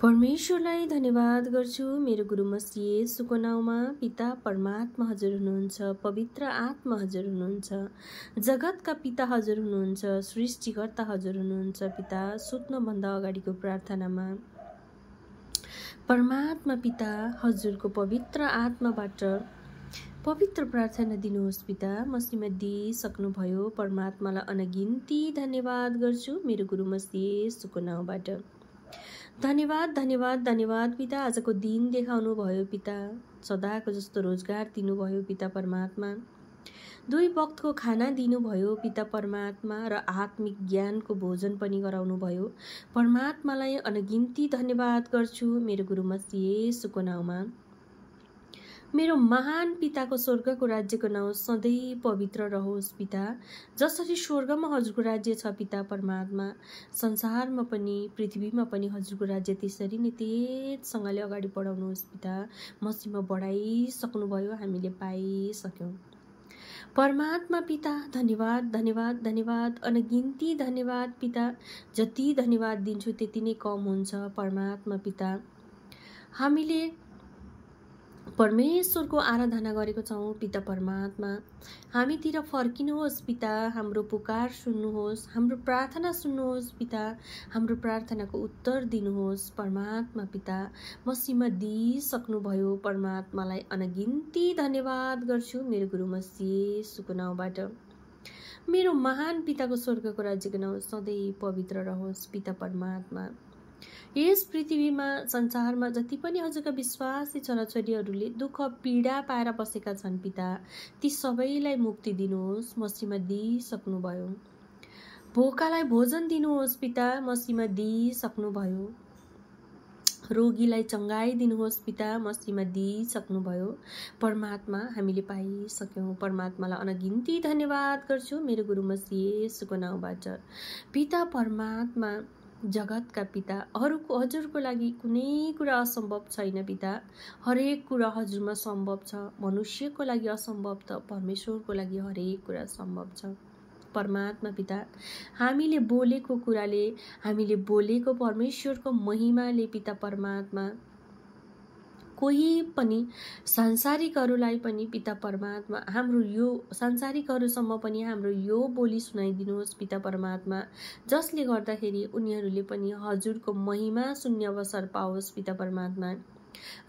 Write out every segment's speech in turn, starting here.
परमेश्वरलाई धन्यवाद गर्छु। मेरो गुरु मसीह येशूको नाउँमा पिता परमात्मा हजुर हुनुहुन्छ, पवित्र आत्मा हजुर हुनुहुन्छ, जगतका पिता हजुर हुनुहुन्छ, सृष्टिकर्ता हजुर हुनुहुन्छ। पिता, सुत्नुभन्दा अगाडिको प्रार्थनामा परमात्मा पिता हजुरको पवित्र आत्माबाट पवित्र प्रार्थना दिनुहोस्। पिता, मसीमा दिइसक्नुभयो। परमात्मालाई अनगिन्ती धन्यवाद गर्छु मेरो गुरु मसीह येशूको नाउँबाट। धन्यवाद धन्यवाद धन्यवाद पिता, आजको दिन देखाउनु भयो पिता, सदाको जस्तो रोजगार दिनुभयो पिता परमात्मा, 2 वक्तको खाना दिनुभयो पिता परमात्मा, र आत्मिक ज्ञानको भोजन पनि गराउनु भयो। परमात्मालाई अनगिन्ती धन्यवाद गर्छु मेरो गुरु मसीह येशूको नाउँमा। मेरो महान पिताको स्वर्गको राज्यको नाउँ सधैँ पवित्र रहोस् पिता। जसरी स्वर्गमा हजुरको राज्य छ पिता परमात्मा, संसारमा पनि पृथ्वीमा पनि हजुरको राज्य त्यसरी नै तेजसँगले अगाडि बढाउनुहोस् पिता। मसीमा बढाइसक्नुभयो, हामीले पाइसक्यौँ। परमात्मा पिता, धन्यवाद धन्यवाद धन्यवाद, अनगिन्ती धन्यवाद पिता। जति धन्यवाद दिन्छु त्यति नै कम हुन्छ परमात्मा पिता। हामीले परमेश्वरको आराधना गरेको छौँ पिता परमात्मा। हामीतिर फर्किनुहोस् पिता, हाम्रो पुकार सुन्नुहोस्, हाम्रो प्रार्थना सुन्नुहोस् पिता, हाम्रो प्रार्थनाको उत्तर दिनुहोस् परमात्मा पिता। मसीमा दिइसक्नुभयो। परमात्मालाई अनगिन्ती धन्यवाद गर्छु मेरो गुरु मसीह येशूको नाउँबाट। मेरो महान पिताको स्वर्गको राज्यको नाउँ सधैँ पवित्र रहोस् पिता परमात्मा। यस पृथ्वीमा संसारमा जति पनि हजुरका विश्वासी छोराछोरीहरूले दुःख पीडा पाएर बसेका छन् पिता, ती सबैलाई मुक्ति दिनुहोस्। मसीमा दिइसक्नुभयो। भोकालाई भोजन दिनुहोस् पिता, मसीमा दिइसक्नुभयो। रोगीलाई चङ्गाई दिनुहोस् पिता, मसीमा दिइसक्नुभयो। परमात्मा, हामीले पाइसक्यौँ। परमात्मालाई अनगिन्ती धन्यवाद गर्छु मेरो गुरु मसीह येशूको नाउँबाट। पिता परमात्मा, जगतका पिता, हजुरको लागि कुनै कुरा असम्भव छैन पिता। हरेक कुरा हजुरमा सम्भव छ। मनुष्यको लागि असम्भव त परमेश्वरको लागि हरेक कुरा सम्भव छ परमात्मा पिता। हामीले बोलेको कुराले, हामीले बोलेको परमेश्वरको महिमाले पिता परमात्मा, कोही पनि सांसारिकहरूलाई पनि पिता परमात्मा, हाम्रो यो सांसारिकहरूसम्म पनि हाम्रो यो बोली सुनाइदिनुहोस् पिता परमात्मा, जसले गर्दाखेरि उनीहरूले पनि हजुरको महिमा सुन्ने अवसर पाओस् पिता परमात्मा,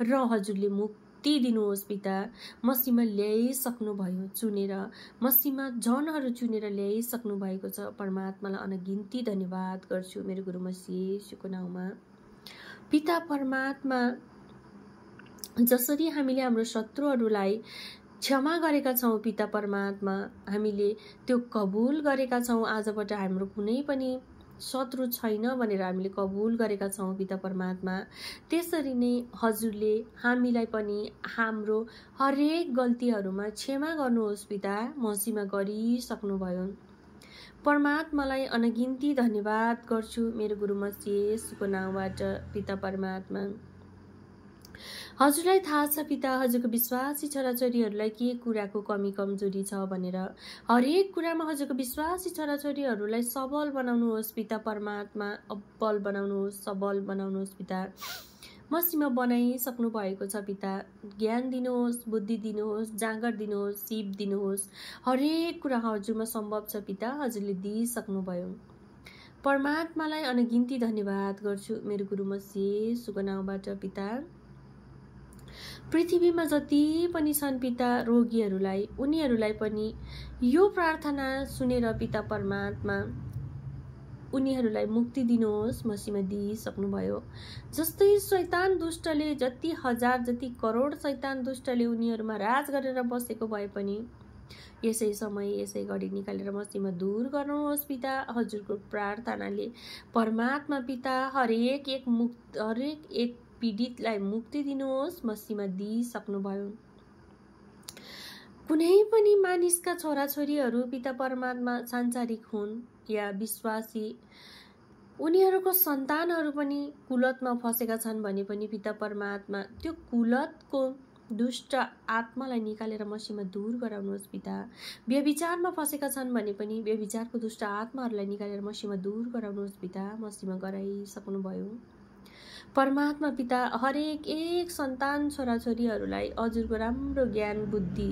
र हजुरले मुक्ति दिनुहोस् पिता। मसीमा ल्याइसक्नु भयो चुनेर, मसीमा जनहरू चुनेर ल्याइसक्नु भएको छ। परमात्मालाई अनगिन्ती धन्यवाद गर्छु मेरो गुरु मसीह येशूको नाउँमा। पिता परमात्मा, जसरी हामीले हाम्रो शत्रुहरूलाई क्षमा गरेका छौँ पिता परमात्मा, हामीले त्यो कबुल गरेका छौँ, आजबाट हाम्रो कुनै पनि शत्रु छैन भनेर हामीले कबुल गरेका छौँ पिता परमात्मा, त्यसरी नै हजुरले हामीलाई पनि हाम्रो हरेक गल्तीहरूमा क्षमा गर्नुहोस् पिता। मसीमा गरिसक्नुभयो। परमात्मालाई अनगिन्ती धन्यवाद गर्छु मेरो गुरु मसीह येशूको नाउँबाट पिता परमात्मा। हजुरलाई थाहा छ पिता, हजुरको विश्वासी छोराछोरीहरूलाई के कुराको कमी कमजोरी छ भनेर। हरेक कुरामा हजुरको विश्वासी छोराछोरीहरूलाई सबल बनाउनुहोस् पिता परमात्मा, अब्बल बनाउनुहोस्, सबल बनाउनुहोस् पिता। मसीमा बनाइसक्नु भएको छ पिता। ज्ञान दिनुहोस्, बुद्धि दिनुहोस्, जाँगर दिनुहोस्, सिप दिनुहोस्। हरेक कुरा हजुरमा सम्भव छ पिता, हजुरले दिइसक्नुभयो। परमात्मालाई अनगिन्ती धन्यवाद गर्छु मेरो गुरु मसीह येशूको नाउँबाट पिता। पृथ्वीमा जति पनि छन् पिता रोगीहरूलाई, उनीहरूलाई पनि यो प्रार्थना सुनेर पिता परमात्मा, उनीहरूलाई मुक्ति दिनुहोस्। मसीमा दिइसक्नुभयो। जस्तै शैतान दुष्टले, जति हजार जति करोड शैतान दुष्टले उनीहरूमा राज गरेर बसेको भए पनि यसै समय यसै घडी निकालेर मसीमा दूर गर्नुहोस् पिता। हजुरको प्रार्थनाले परमात्मा पिता हरेक एक पीडितलाई मुक्ति दिनुहोस्। मसीमा दिइसक्नुभयो। कुनै पनि मानिसका छोराछोरीहरू पिता परमात्मा सांसारिक हुन् या विश्वासी, उनीहरूको सन्तानहरू पनि कुलतमा फसेका छन् भने पनि पिता परमात्मा, त्यो कुलतको दुष्ट आत्मालाई निकालेर मसीमा दूर गराउनुहोस् पिता। व्यभिचारमा फसेका छन् भने पनि व्यभिचारको दुष्ट आत्माहरूलाई निकालेर मसीमा दूर गराउनुहोस् पिता। मसीमा गराइसक्नुभयो। परमात्मा पिता हरेक एक सन्तान छोराछोरीहरूलाई हजुरको राम्रो ज्ञान बुद्धि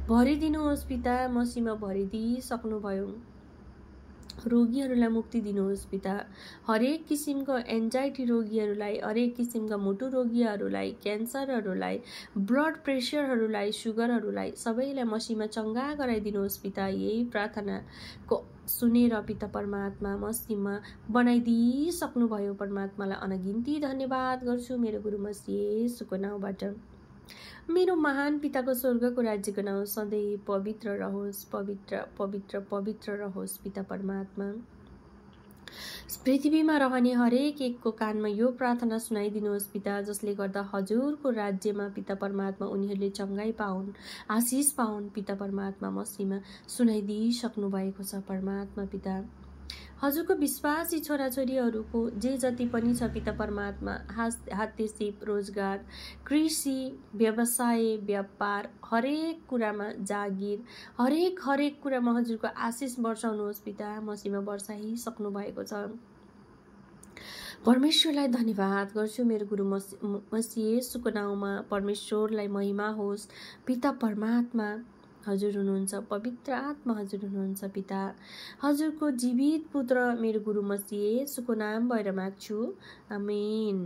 भरिदिनुहोस् पिता, मसीमा भरिदिइसक्नुभयो। रोगीहरूलाई मुक्ति दिनुहोस् पिता, हरेक किसिमको एन्जाइटी रोगीहरूलाई, हरेक किसिमका मुटु रोगीहरूलाई, क्यान्सरहरूलाई, ब्लड प्रेसरहरूलाई, सुगरहरूलाई सबैलाई मसीमा चङ्गा गराइदिनुहोस् पिता। यही प्रार्थनाको सुनेर पिता परमात्मा मसीमा बनाइदिइसक्नुभयो। परमात्मालाई अनगिन्ती धन्यवाद गर्छु मेरो गुरु मसी येशूको नाउँबाट। मेरो महान पिताको स्वर्गको राज्यको नाउँ सधैँ पवित्र रहोस्, पवित्र पवित्र पवित्र रहोस् पिता परमात्मा। पृथ्वीमा रहने हरेक एकको कानमा यो प्रार्थना सुनाइदिनुहोस् पिता, जसले गर्दा हजुरको राज्यमा पिता परमात्मा उनीहरूले चङ्गाई पाउन्, आशिष पाउन्। पिता परमात्मा मसीमा सुनाइदिइसक्नु भएको छ परमात्मा पिता। हजुरको विश्वासी छोराछोरीहरूको जे जति पनि छ पिता परमात्मा, हाते सिप, रोजगार, कृषि, व्यवसाय, व्यापार, हरेक कुरामा जागिर, हरेक कुरामा हजुरको आशिष वर्षाउनुहोस् पिता, मसीमा वर्षाइसक्नु भएको छ। परमेश्वरलाई धन्यवाद गर्छु मेरो गुरु मसी येशूको नाउँमा। परमेश्वरलाई महिमा होस्। पिता परमात्मा हजुर हुनुहुन्छ, पवित्र आत्मा हजुर हुनुहुन्छ पिता। हजुरको जीवित पुत्र मेरो गुरु मसी येशूको नाम भएर माग्छु, आमेन।